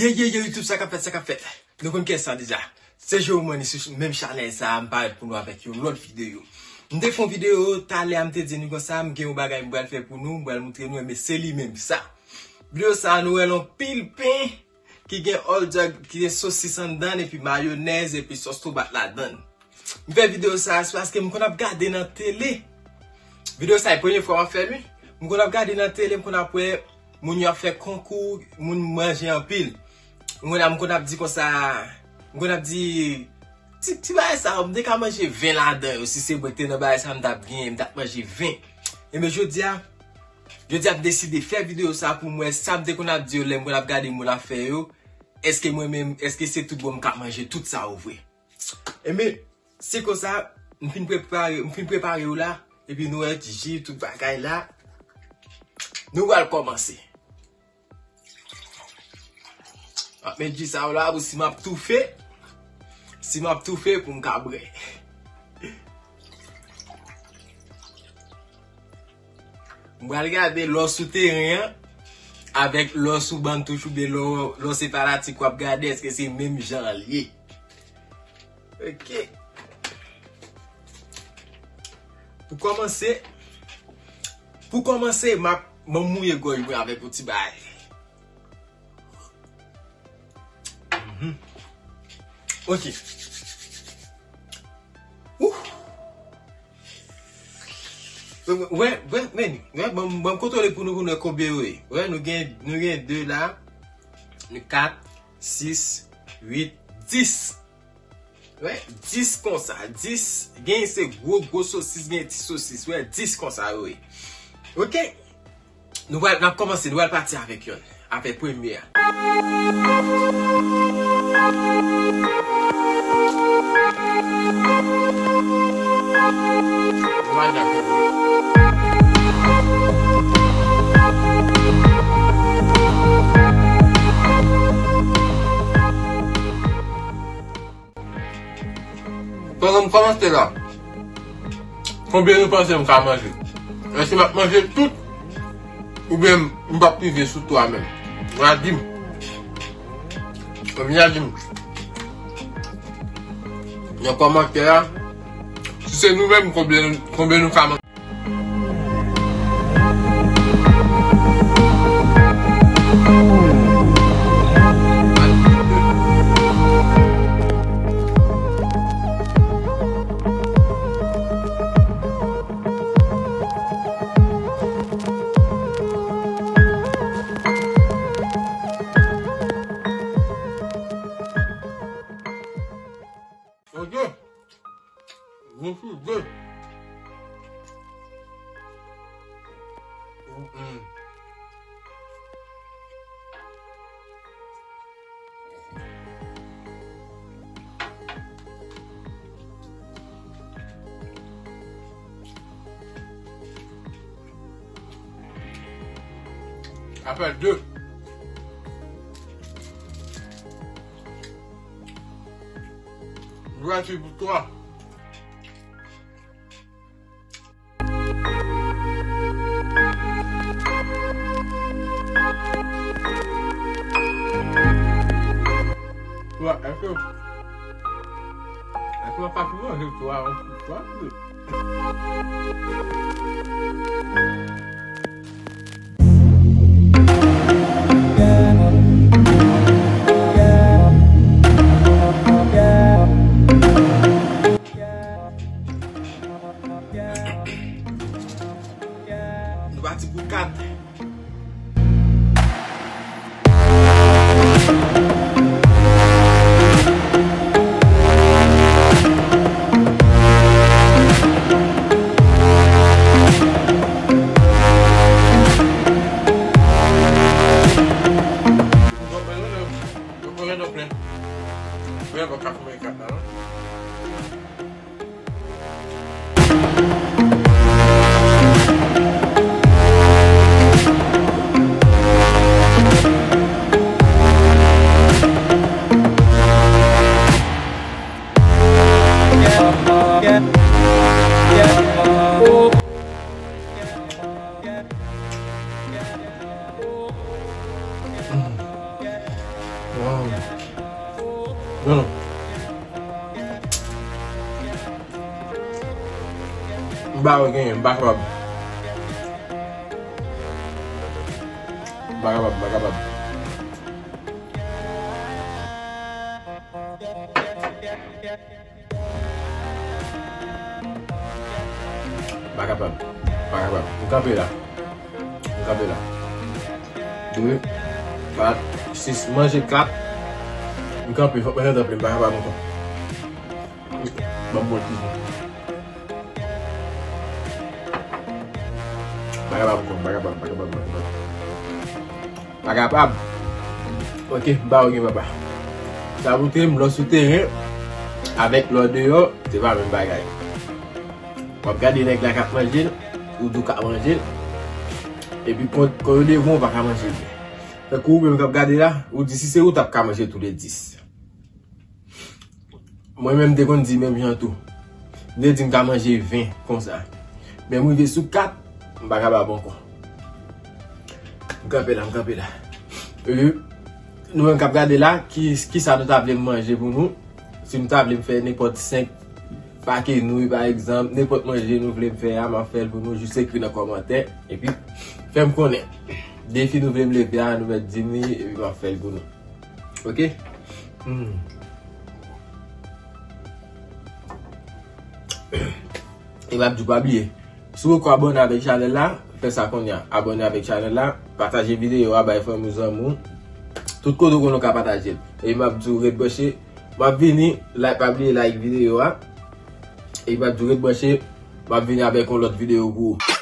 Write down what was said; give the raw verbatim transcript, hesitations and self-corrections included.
Ye, ye, ye, YouTube, sa k ap fèt, sa k ap fèt. Nou konn kiyès sa deja. Se Jérôme Mani sou menm chanèl sa a, m parèt pou nou avèk yon lòt videyo. M te fè yon videyo talè a, m te di nou konsa, m gen yon bagay m pral fè pou nou, m pral montre nou, men se li menm sa. Videyo sa a, nou wè l anpil pen ki gen hot dog, ki gen sosis anndan l, epi mayonèz, epi sòs tomat ladan l. M fè videyo sa a, se paske m konn ap gade nan tele. Videyo sa a, e premye fwa m ap fè l, wi. M konn ap gade nan tele, m konn ap wè moun yo ap fè konkou, moun manje anpil. M konn, m konn ap di konsa, m konn ap di, ti, ti bagay sa yo, m te ka manje ven ladan yo. Si se mwen ki te nan bagay sa, m t ap genyen, m t ap manje ven. Ebyen, jodi a, jodi a, m deside fè videyo sa pou m wè sa m te konn ap di yo lè m konn ap gade moun ap fè yo. Èske mwen menm, èske se tout bon m ka manje tout sa yo vre? Ebyen, se konsa, m fin prepare, m fin prepare yo la, epi nou wè ji, tout bagay la. Nou pral kòmanse. M ap met ji sa yo la pou si m ap toufe, si m ap toufe pou m ka bwè. M pral gade lè w sou teren an avèk lè w sou bann touch oubyen lè w, lè w se fanatik w ap gade, èske se menm jan l ye? Ok. Pou kòmanse, pou kòmanse, m ap, m ap mouye gòj mwen avèk yon ti bagay. Mhm. Ok. Ouh. Wè, wè, men, wè, ban m, ban m kontwole pou nou, pou nou wè konbyen yo ye. Wè, nou gen, nou gen de la, nou kat, sis, uit, dis. Wè, dis konsa, dis, gen se gwo, gwo sosis, gen ti sosis, wè, dis konsa yo ye. Ok? Nou pral, n ap kòmanse, nou pral pati avèk youn. Avèk premye a. Pandan m kòmanse la, konbyen nou panse m ka manje? Èske m ap manje tout? Oubyen m p ap rive sou twa menm? N a di m. Konbyen n a di m? Nan kòmantè a, si se nou menm, konbyen, konbyen nou ka manje? Ok. Mwen sou de. Mm. Sa fè de. Gratid pou twa. Twa, èske, èske w ap pati manje twa, twa, twa? Nou pati pou kat. Non, non. M pa wè genyen, m pa kapab. M pa kapab, m pa kapab. Pa kapab. Pa kapab. M kanpe la. M kanpe la. De, kat, sis. Manje kat. M kanpe. Fòk mwen tann tanpli. M pa kapab ankò. Ban m bon ti jan. Pa kapab ankò. Pa kapab. Pa kapab. Pa kapab. Pa kapab. Ok, m pa wè gen papa. Sa montre m lè w sou teren avèk lè w deyò, se pa menm bagay. W ap gade nèg la k ap manje l, ou di w ka manje l, epi kon, kon yo devan w, ou pa ka manje l. Tankou ou menm k ap gade la, ou di si se ou, w t ap ka manje tou le dis. Mwen menm, m te konn di menm jan tou. M te di m ka manje ven konsa. Men m rive sou kat, m pa kapab ankò. M kanpe la, m kanpe la. Epi, nou menm k ap gade la, ki, kisa nou ta vle m manje pou nou? Si nou ta vle m fè nenpòt senk pake nouy, pa egzanp, nenpòt manje nou vle m fè a, m ap fè l pou nou, jis ekri nan kòmantè. Epi, fè m konnen. Defi nou vle m leve a, nou mèt di m li, epi m ap fè l pou nou. Ok? Hmm. E m ap di w pa bliye. Si w poko abòne avèk chanèl la, fè sa kounye a. Abòne avèk chanèl la, pataje videyo a, bay fanmi w, zanmi w. Tout kote w konnen w ka pataje l. E m ap di w ret branche. M ap vini, like, pa bliye like videyo a. E m ap di w ret branche, m ap vini avèk yon lòt videyo pou ou.